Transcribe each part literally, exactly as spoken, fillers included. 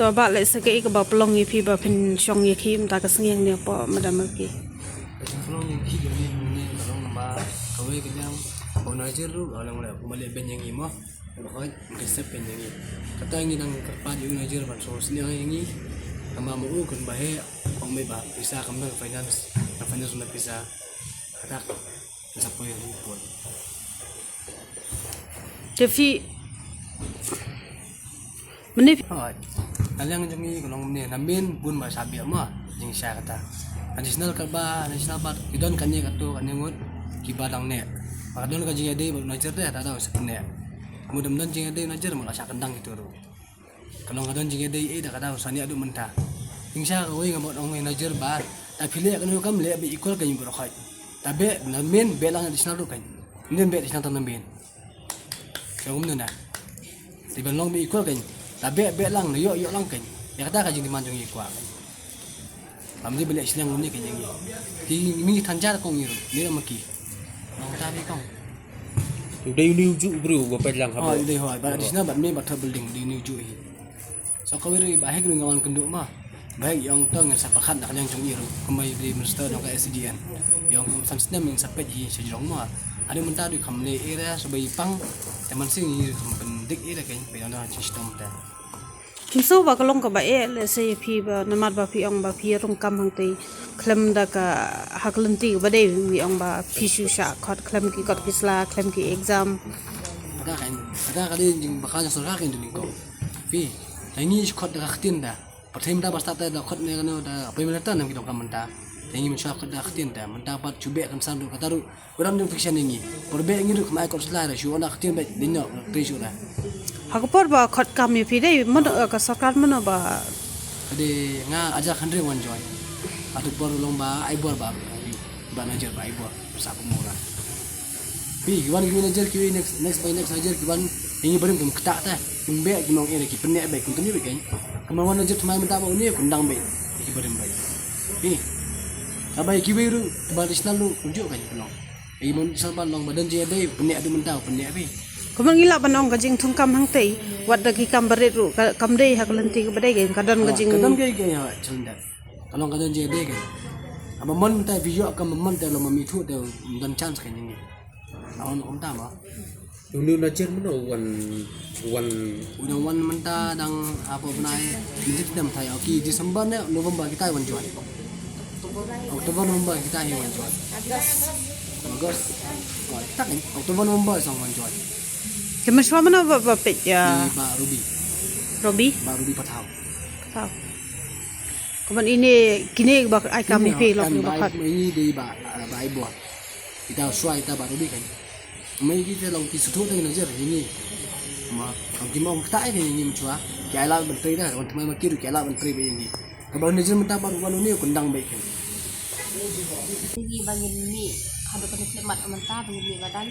To ba lehse kaei kaba pynlong ïa phi ba phin shong ïa ki mynta ka sngi hangne hapoh Madam Marki? Ka jingpynlong ïa ki jong ngi hangne ka long ba kawei ka liang ba u Najir ruh ka long leh kumba leh beiñ ïa ngi mo. Ba hoi ka sep beiñ ïa ngi. Kata ngi dang kyrpad ïa u Najir ban sngewsih ïa ngi. Tangba ma u kumba heh ong mei ba pisa kam don, finance, ka finance na pisa. Kata ka. Sa poi ïa ngi poi. Te phi mynne phi Hooid. Ka liang jong ngi ka long mynne, na main bun ba sa biang ma jingshisha kata. Additional kaba, additional ba ki don kane kato kane ngut kiba dang neh. Ba ka don ka jingïadei bad u Najir te, ta dang sa neh. Mut ym don jingïadei u Najir, mut la shah kyndang kito ruh. Ka long ka don jingïadei, eh, da ka dang sa neh haduh mynta. Jingshisha kawei nga mut ong u Najir ba, ta phi leh kano kam leh beit equal kein baroh khoit. Ta beh na main, beh lang additional ruh kein. Ym beh additional tang na main. Ka kumno na. Te ban long beit equal kein. Ta beh, beh lang, ïoh, ïoh lang kein. Ïa kata ka jingdemand jong ngi kwah kein. Bym dei ba leh shleng kumne kein ïa ngi. Ki mi than jar kong ngi ruh, ngi ruh ma ki. Long ta bi kong. U dei u niu ju briew ba peit lang ha. Oh, u dei hooid, ba additional bad me ba thap building, u dei u niu ju hi. So kawei ruh ba heh ruh nga wan kynduh ma. Ba heh ïa ong to ngin sa pyrkhat na ka liang jong i ruh. Kumba i dei minister jong ka S C D N. Ïa ong kum san snem ngin sa peit hi sha jrong ma. Haduh mynta ruh kham leh area sa ba i pang. Te mynsiem ngi ruh kham pyndik area kein ba ïa ong da jingshitom te. Phin sngewbha ka long kaba eh lehse ïa phi ba namar ba phi ong ba phi rung kam hangtei khlem da ka ha ka lynti kaba dei, phi ong ba phi shu shah khot khlem ki kot ki sla khlem ki exam. Kata kein, kata ka dei jingbakhraw jong sorkar kein, dei nyngkong. Phi, ha ngi shu khot da ka ktien da. Pyrthei mynta ba stad te da khot ne kano da pyrthei mynta nam ki donkam mynta. Te ngi mynshuwa khot da ka ktien te mynta pat shu beh kan san ruh kata ruh. Kuram jong fiction ngi. Por beh ngi ruh kmai kot sla da shu da ka ktien beh dei noh trei shu da. Ha ka por ba khot kam ïa phi dei mano, eh, ka sorkar mano ba? Ka dei nga Aja Khandring wan join. Atu por long ba Aibor ba, ba Najir ba Aibor. Sa pynmura. Phi, ki wan ki Najir kiwei next, next by next Najir ki wan, ïa ngi barim kim ktah te. Kim beh ki mong ïa ki pyneh beh, kim tynjuh beh kein. Kumba wan Najir thymmai mynta ba une, kyndang beh ïa ki barim beh. Phi. Kaba ïa kiwei ruh, ba additional ruh, kumjuh kein ki long. Ïa ki mon additional ba long ba don jingïadei, pyneh haduh mynta, pyneh phi. Kumba ngi lah ban ong ka jingthung kam hangtei, wat da ki kam barit ruh, ka, kam dei ha ka lynti kaba dei kein, ka don ka jing. Ka don kein kein ha, chalyndet. Ka long ka don jingïadei kein. Haba mon te phi ïoh kam, mon te long ma mithuh te ym don chance kein ïa ngi. Nga ong kumta ma. Une u Najir mano u wan, u wan. U dang wan mynta dang hapoh bnai, mynta ki dang mynta ïa ki December ne November kita wan join. October November kita hi wan join. August. Oh, tak ni October November sang wan join. Te mynshuwa mano ba, ba peit ïa. Ba Ruby. Ruby? Ba Ruby Pathaw. Tau. Kumba ine kine ba ai kam ïa phi lok ba khot. Ini dei ba, ba Aibor. Kita shuwa kita ba Ruby kein. Mai kita long ki suthu da Najir ini. Ma, kam ki mong kita ai kein ini mynshuwa. Ki ai la ban trei da, wan thymmai ma ki ruh ki ai la ban trei ba ini. Kaba Najir mynta ba ruh wan une kyndang beh kein. Ini ba ngin mih haduh kane khyllipmat mynta ba ngin mih madan.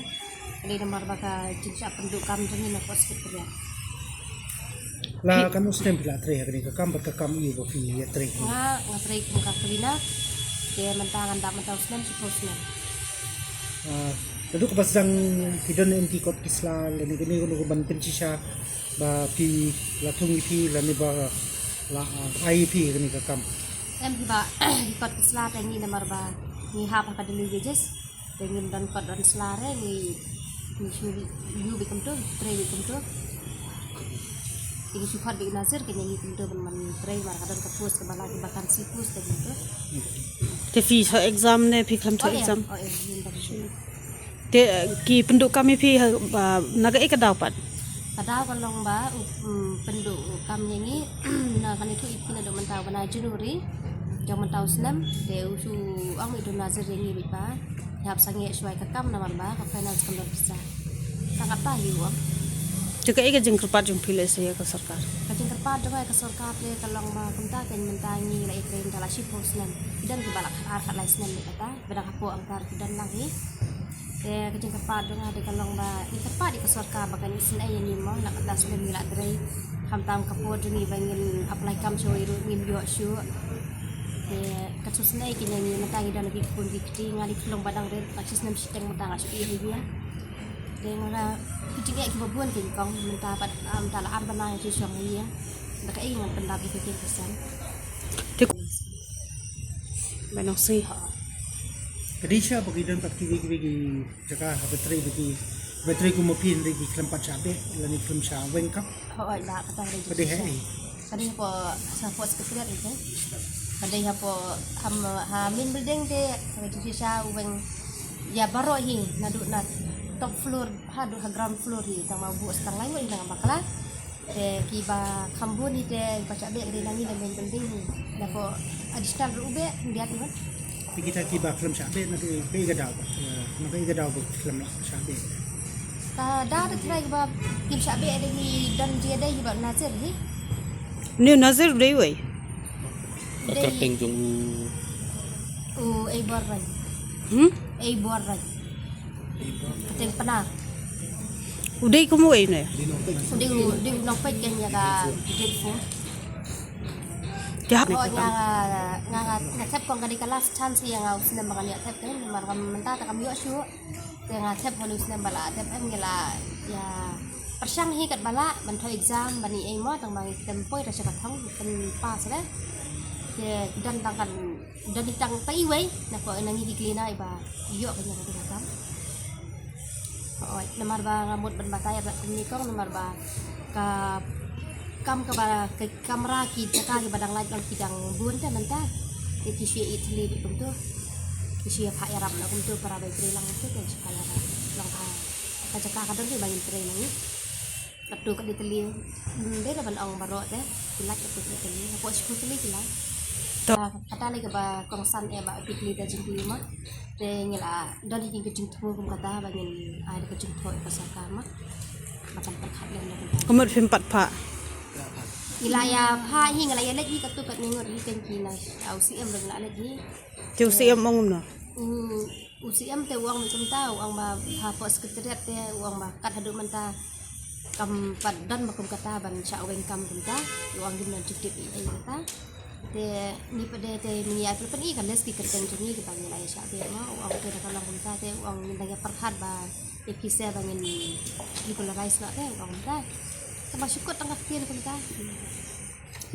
Ka dei namar ba ka jingshah pynduh kam jong ngi na Port Secretariat. La katno snem phi la trei ha kane ka kam bad ka kam aïu ba phi ïa trei? Nga, nga trei kum ka cleaner. Te mynta ngan dap mynta u snem, shiphew snem. Ah, naduh kaba sdang phi don em ki kot ki sla lane kane kano kano ban pynshisha ba phi la thung ïa phi lane ba la, ah, ai ïa phi kane ka kam? Em phi ba ki kot ki sla te ngi namar ba ngi hap ha ka daily wages. Te ngim don kot don sla re ngi, ngi shu ïoh beit kumto, trei beit kumto. Te ngi shu khot beit Nazir kein ïa ngi kumto ban man trei, namar ka don ka post kaba la ki vacancy post te kumto. Te phi thoh exam ne phi khlem thoh exam? Oh, eh, ngim don. Te, eh, ki pynduh kam ïa phi ha, ba, na kaei ka daw pat? Ka daw ka long ba u, mm, pynduh kam ïa ngi na kane, thoh ïa phi naduh mynta u bnai January jong mynta u snem, te u shu ong ïa u Nazir ïa ngi beit ba hap sangeh shuwa ïa ka kam namar ba ka finance kam don pisa. Tang kata hi u ong. Te kaei ka jingkyrpad jong phi lehse ïa ka sorkar? Ka jingkyrpad jong nga ïa ka sorkar te ka long ba kumta kein mynta ngi la ïatrei mynta la shiphew snem. Ki don kiba la khatar khatlai snem beit kata, ba dang hapoh angtar ki don lang hi. Te ka jingkyrpad jong nga te ka long ba ngi kyrpad ïa ka sorkar ba kan isynei ïa ngi mo, na kata snem ngi la trei. Khamtam ka por jong ngi ba ngin apply kam shuh ruh ngim ïoh shuh. Te kat shu isynei kein ïa ngi, mynta ngi don ki khun ki kti, nga dei khlong ba dang rit, la shisnem shiteng mynta nga shu ïeh ïa ngi. Dei nga la ki jingeh kiba bun ki kong mynta pat, ah, mynta la ar bnai shu shong ha ïing. Da kaei ngan pyndap ïa ka ïing ka sem. Ba nong si. Ka dei sha ba ki don pat kiwei kiwei ki jaka haba trei ba ki, ba trei kum ma phi hynrei ki khlem pat shah beh lane khlem shah weng kam. Hooid, ba kata ka dei. Ka dei ha ei? Ka dei hapoh, hapoh secretariat ïa te. Ka dei hapoh, ha, ha main building te, ka dei shisha u weng ïa baroh hi, naduh na top floor haduh ha ground floor hi, tang ma u buh sa tang lai ngut hi na nga bakla. Te kiba kham bun hi te ba shah beh ka dei na ngi na main building hi. Napoh additional ruh u beh, hyndiat ngut. Te kita kiba khlem shah beh na kaei, kaei ka daw ba, eh, na kaei ka daw ba khlem lah shah beh? Ka daw da trai ba kim shah beh, da ngi don jingïadei hi bad Nazir hi. Ni Nazir u dei uei? Dei. Ka kyrteng jong u. U Eibor Rain. Hmm? Eibor Rain. Kyrteng Pnar. U dei kum uei ne? U dei u, u dei u nongpeit kein ïa ka grade four. Te hap. Oh, nga, nga, nga, nga thep kong ka dei ka last chance ïa nga u snem ba ngan ïa thep kein, namar ka mynta te kam ïoh shuh. Te nga thep ha u snem ba la thep em ngi la ïa pyrshang hi katba lah ban thoh exam ban ïa ei mo tang ba ngi tem poi ra sha ka thong kan pass re. Te don tang kan don tang tang iwei na ko na ngi ki kli na iba ïoh ka ïa ka kam. Hooid, namar ba nga mut ban batai ïa ka ni kong namar ba ka kam kaba ka kamra ki jaka kiba dang lait long ki dang bun te mynta. Te ki shu ïa ïeit thli bad kumtu. Ki shu ïa phah ïarap na kumtu para bai trei lang kumtu te shu phah ïarap. Long ha ka jaka ka don kiba ngin trei na ngi. Katto katne tylli. Hmm, dei da ban ong baroh te ki lait katto katne tylli. Hapoh shi tylli ki lait. To. Ah, kata lei kaba kongsan eh ba phi kylli da jingkylli ma. Te ngi la don hi ka jingthmu kum kata ba ngin ai da ka jingthoh ïa ka sorkar ma. Ba kan pyrkhat lem da kumta. Ka mut phim pat phah? Ngi la ïa phah hi, ngi la ïa leit hi katto katne ngut hi, kein ki na, ah, u C M ruh ngi la leit hi. Te u C M ong kumno? U, u C M te u ong kumta, u ong ba hapoh secretariat te u ong ba kat haduh mynta kam pat don ba kum kata ban shah weng kam kumta, u ong ngim don jingtip ei ei kata. Te ngi pat de te ngi ïa pynpyni ka list ki kyrteng jong ngi kiba ngi la ïa shah beh mo, u ong te da ka long kumta te u ong ngin dang ïa pyrkhat ba ïa phi se ba ngin regularize noh te u ong kumta. Te ba shu kut tang ka ktien kumta.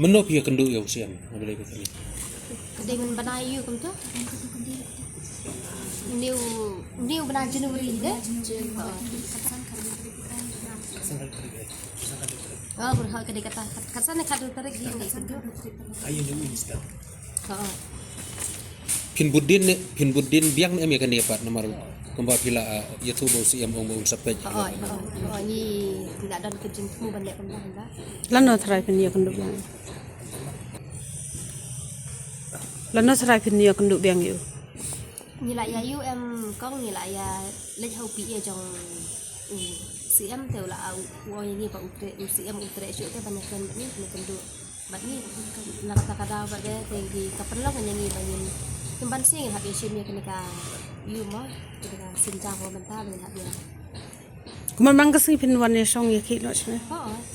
Mynno phi ïakynduh ïa u C M? Nga balei phi kynduh? Ka dei ngan bana ïa u kumto. New, new bana January de. Oh, ka dei kata, kata sana katu tarik hi ngi kynduh. Ayu new minister. Oh. Phin bud din ne, phin bud din biang ne em ïa kane pat namar kumba phi la, ah, ïathuh ba u C M ong ba un sa peit. Oh, oh, oh, ngi la don ka jingthmu ban leh kumta. Lano tharai phin ïakynduh biang? Lano tharai phin ïakynduh biang ïa u? Ngi la ïa ïoh em kong, ngi la ïa leit ha u P A jong u C M te u la, ah, u ong ïa ngi ba u treh, u C M u treh shuh te ban ïakren bad ngi, ngi kynduh bad ngi. Na kata ka daw bad de te ngi ka pynlong ïa ngi ba ngin, ngim banse ngin hap ïa shim ïa kane ka ïu mo, kane ka sienjang mo mynta ba ngin hap ïa. Kumno man ka sngi phin wan ïa shong ïa ki noh shane? Hooid.